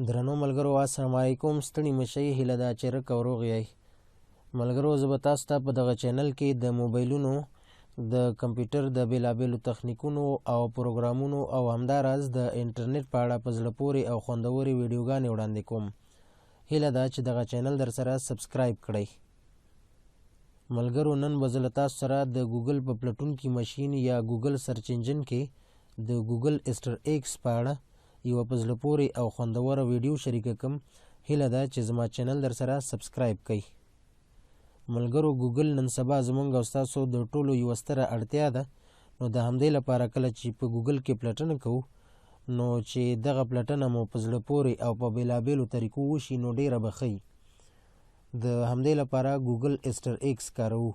درنو ملګرو السلام علیکم، ستړي مشئ. هیله ده چې رک او روغ یئ. ملګرو، زه به تاسو ته په دغه چینل کې د موبایلونو، د کمپیوټر د بېلابېلو تخنیکونو او پروګرامونو او همداراز د انټرنیټ په اړه په زړه پورې او خوندورې ویډیوګانې وړاندې کوم. هیله ده چې دغه چینل در سره subscribe کړئ. ملګرو، نن به زه له تاسو سره د ګوګل په پلټونکي ماشین یا ګوګل search engine کې د ګوګل Easter eggs په اړه یوه په زړه پورې او خوندوره ویډیو شریکه کړم. هیله ده چې زما چینل در سره subscribe کړئ. ملګرو، ګوګل نن سبا زمونږ او ستاسو د ټولو یوه ستره اړتیا ده، نو د همدې لپاره کله چې په ګوګل کې پلټنه کوو، نو چې دغه پلټنه مو په زړه پورې او په بېلابېلو طریقو وشي نو ډېره به ښه وي. د همدې لپاره ګوګل Easter eggs کاروو.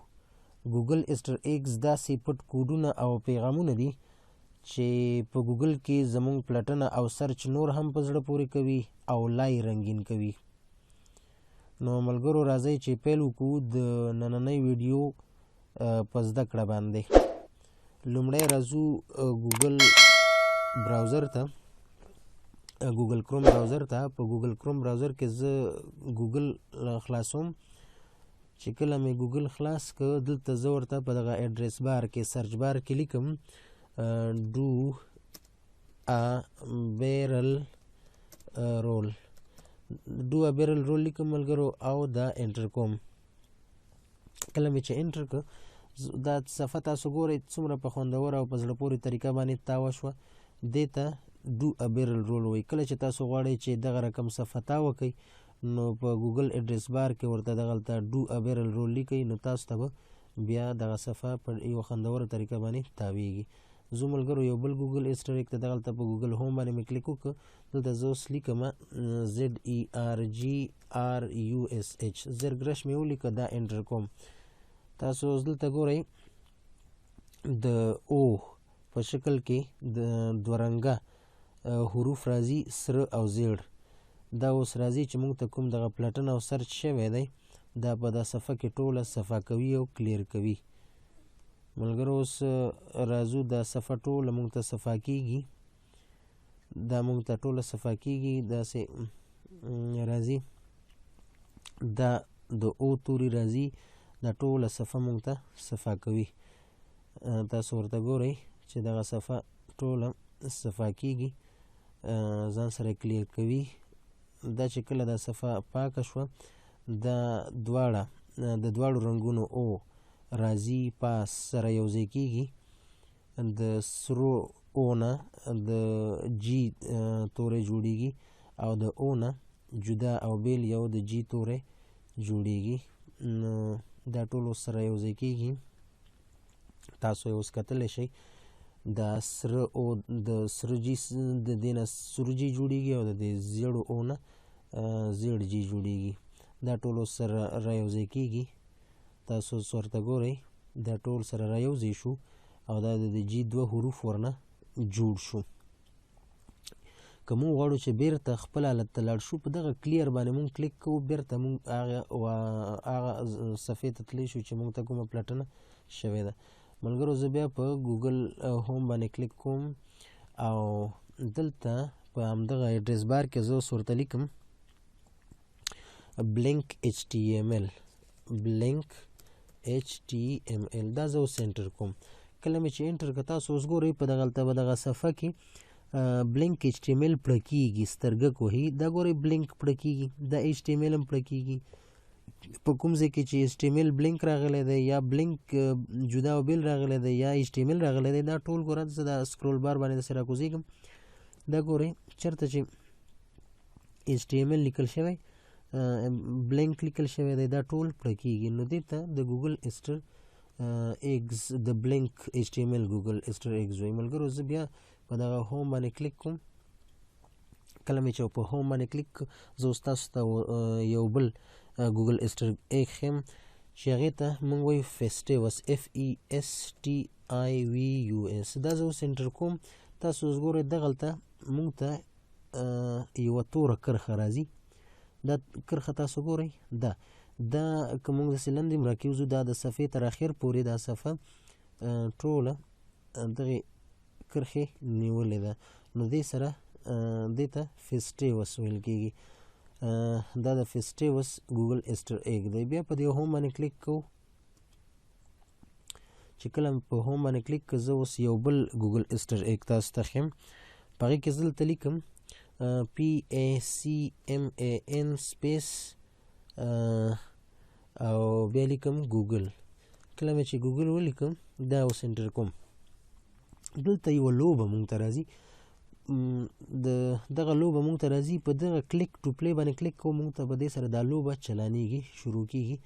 ګوګل Easter eggs داسې پټ کوډونه او پیغامونه دي چې په ګوګل کې زمونږ پلټنه او search نور هم په زړه پورې کوي او لا یې رنګین کوي. نو ملګرو، راځئ چې پیل وکړو د نننۍ ویډیو په زده کړه باندې. لومړی راځو ګوګل browser ته، ګوګل کروم browser ته. په ګوګل کروم browser کې زه ګوګل خلاصوم. چې کله مې ګوګل خلاص که، دلته زه ورته په دغه address bar کې، search bar کې لیکم do a barrel roll. Do a barrel roll لیکم ملګرو او دا enter کوم. کله مې چې enter که، دا صفحه تاسو ګورئ څومره په خوندوره او په زړه پورې طریقه باندې تاوه شوه. دې ته do a barrel roll وایي. کله چې تاسو غواړئ چې دغه رقم صفحه تاوه کړئ، نو په ګوګل address bar کې ورته دغلته do a barrel roll لیکئ، نو تاسو ته به بیا دغه صفحه په یوه خوندوره طریقه باندې تاویږي. زه ملګرو یو بل ګوګل Easter egg ته، دغلته په ګوګل home باندې مې کلیک وکړ. دلته زه اوس لیکم ZERGRUSH، زرګرش مې ولیکه، دا enter کوم. تاسو اوس دلته ګورئ د او په شکل کې د دوه رنګه حروف راځي، سره او زیړ. دا اوس راځي چې موږ ته کوم دغه پلټنه او search شوی دی، دا په دا صفحه کې ټوله صفا کوي او clear کوي. ملګرو، اوس راځو، دا صفحه ټوله موږ ته صفا کیږي، دا موږ ته ټوله صفا کیږي. داسې راځي، دا د او توري راځي، دا ټوله صفحه موږ ته صفا کوي. تاسو ورته ګورئ چې دغه صفحه ټوله صفا کیږي، ځان سره clear کوي. دا چې کله دا صفحه پاکه شوه، دا دواړه د دواړو رنګونو او راځي، پاس سره یو ځای کیږي. د سرو او نه د G توری جوړیږي او د او نه جدا او بیل یو د G توری جوړیږي. نو دا ټول سره یو ځای کیږي. تاسو یې اوس کتلی شئ، دا سره او د سره G، د دې نه سور G جوړیږي او د دې زیړو او نه زیړ G جوړیږي. دا ټول سره را یو ځای کیږي. تاسو اوس ورته ګورئ، دا ټول سره را یو ځای شو او دا د G دوه حروف ورنه جوړ شو. که موږ غواړو چې بیرته خپل حالت ته لاړ شو، په دغه clear باندې موږ کلیک کوو، بیرته موږ هغه صفحې ته تللی شو چې موږ ته کومه پلټنه شوې ده. ملګرو، زه بیا په ګوګل home باندې کلیک کوم او دلته په همدغه address bar کې زه اوس ورته لیکم blink HTML، blink HTML. دا زه اوس enter کوم. کله مې چې enter کړ، تاسو اوس ګورئ په دغلته په دغه صفحه کې blink HTML پړه کیږي، سترګک وهي. دا ګورئ، blink پړه کیږي، دا HTML هم پړه کیږي. په کوم ځای کې چې HTML blink راغلی دی یا blink جدا او بیل راغلی دی یا HTML راغلی دی، دا ټول ګوره، زه دا scroll bar باندې داسې راکوزیږم. دا ګورئ، چېرته چې HTML لیکل شوی، blink لیکل شوی دی، دا ټول پړه کیږي. نو دې ته د ګوګل Easter eggs، د blink HTML ګوګل Easter eggs وایي. ملګرو، زه بیا په دغه home باندې کلیک کوم. کله مې چې په home باندې کلیک، زه اوس تاسو ته یو بل ګوګل Easter egg ښیم چې هغې ته موږ وایو Festivus، FESTIVUS. دا زه اوس enter کوم. تاسو اوس ګورئ، دغلته موږ ته یوه توره کرښه راځي. دا کرښه تاسو ګورئ، دا که موږ داسې لاندې هم راکېوځو، دا د صفحې تر اخر پورې دا صفحه ټوله دغې کرښې نیولې ده. نو دې سره دې ته Festivus ویل کېږي. دا د Festivus Google Easter egg دی. بیا په دې home باندې کلیک کوو. چې کله په home باندې کلیک کړو، زه اوس یو بل Google Easter egg تاسو ته ښیم. په هغې کې زه دلته لیکم PACMAN space او بیا لیکم ګوګل. کله مې چې ګوګل ولیکم، دا اوس enter کوم. دلته یوه لوبه مونږ ته راځي. د دغه لوبه مونږ ته راځي. په دغه click to play باندې کلیک کوو، مونږ ته په دې سره دا لوبه چلانیږي، شروع کیږي.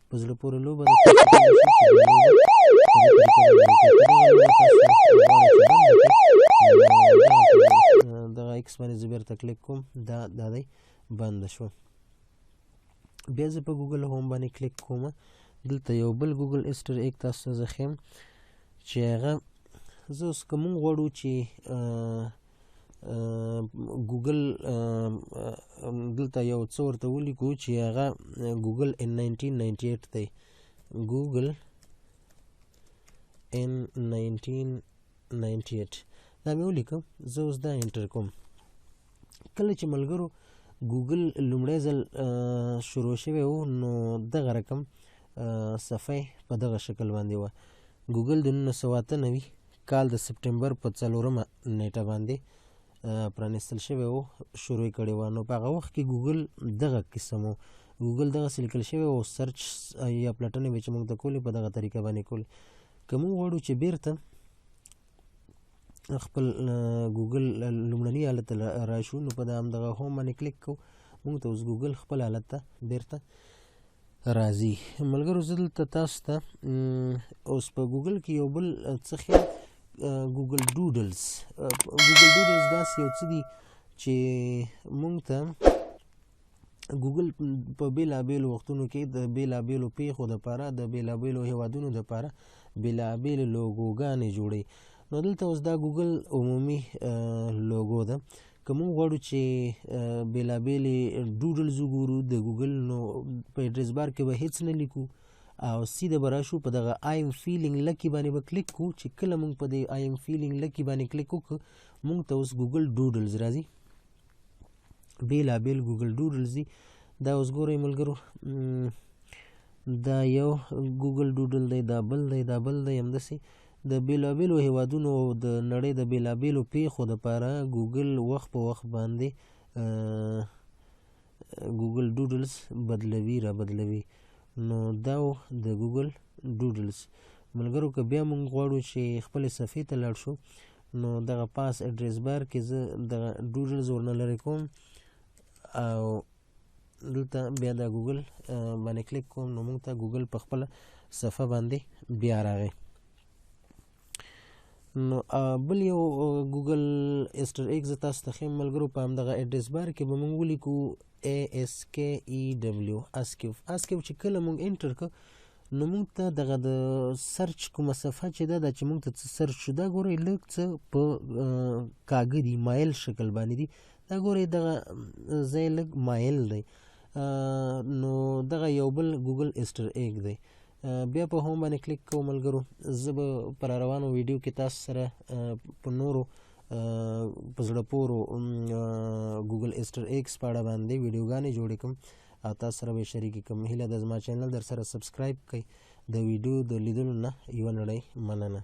په زړه پورې لوبه ده. تاسو کولی شئ چې دا لوبه په دې طریقه باندې وکړئ. که دغه لوبه تاسو غواړئ چې بنده کړئ، نو دغه X باندې زه بیرته کلیک کوم، دا دی بنده شوه. بیا زه په Google Home باندې کلیک کوم. دلته یو بل Google Easter egg تاسو ته زه ښیم چې هغه زه اوس که مونږ غواړو چې ګوګل دلته یو څه ورته ولیکو چې هغه Google in 1998 دی، Google in 1998 دا مې ولیکم. زه اوس دا enter کوم. کله چې ملګرو ګوګل لومړی ځل شروع شوی و، نو دغه رقم صفحه په دغه شکل باندې وه. ګوګل د 1998 کال د سپټمبر په 4مه نیټه باندې پرانیستل شوی و، شروع یې کړې وه. نو په هغه وخت کې ګوګل دغه قسم و، ګوګل دغسې لیکل شوی و. search یا پلټنې به چې موږ ته کولې، په دغه طریقه باندې کولې. که موږ غواړو چې بیرته خپل ګوګل لومړني حالت ته راشو، نو په همدغه home باندې کلیک کوو، موږ ته اوس ګوګل خپل حالت ته بیرته راځي. ملګرو، زه دلته تاسو ته اوس په ګوګل کې یو بل څه ښیم، Google Doodles. Google Doodles داسې یو څه دي چې مونږ ته ګوګل په بیلابیلو وختونو کې د بیلابیلو پیښو دپاره، د بیلابیلو هیوادونو دپاره بیلابیلې لوګوګانې جوړوي. نو دلته اوس دا ګوګل عمومي لوګو ده. که مونږ غواړو چې بیلابیلې doodles وګورو د ګوګل، نو په address bar کې به هیڅ نه لیکو او سیده به راشو په دغه I'm feeling lucky باندې به کلیک کو. چې کله مونږ په دې I'm feeling lucky باندې کلیک وکړو، مونږ ته اوس Google doodles راځي، بیلابیل Google doodles دي. دا اوس ګورئ ملګرو، دا یو Google doodle دی، دا بل دی، دا بل دی. همداسې د بیلابیلو هیوادونو او د نړۍ د بیلابیلو پیښو دپاره ګوګل وخت په وخت باندې Google doodles بدلوي را بدلوي. نو دا و د Google doodles. ملګرو، که بیا مونږ غواړو چې خپلې صفحې ته لاړ شو، نو دغه پاس address bar کې زه دغه doodles ورنه لرې کوم او دلته بیا دا ګوګل باندې کلیک کوم، نو مونږ ته ګوګل په خپله صفحه باندې بیا راغی. نو بل یو Google Easter egg زه تاسو ته ښیم ملګرو. په همدغه address bar کې به مونږ ولیکو ASKEW، اسکیو. اسکیو چې کله مونږ enter کړو، نو مونږ ته دغه د search کومه صفحه چې ده، دا چې مونږ ته څه search شو، دا ګورئ لږ څه په کاږه دي، مایل شکل باندې دي. دا ګورئ دغه ځای لږ مایل دی. نو دغه یو بل Google Easter egg دی. بیا په home باندې کلیک کوو. ملګرو، زه به په روانو ویډیو کې تاسو سره په نورو په زړه پورو Google Easter eggs په اړه باندې ویډیوګانې جوړې کړم او تاسو سره به یې شریکې کړم. هیله ده زما چینل در سره subscribe کړئ. د ویډیو د لیدلو نه یوه نړۍ مننه.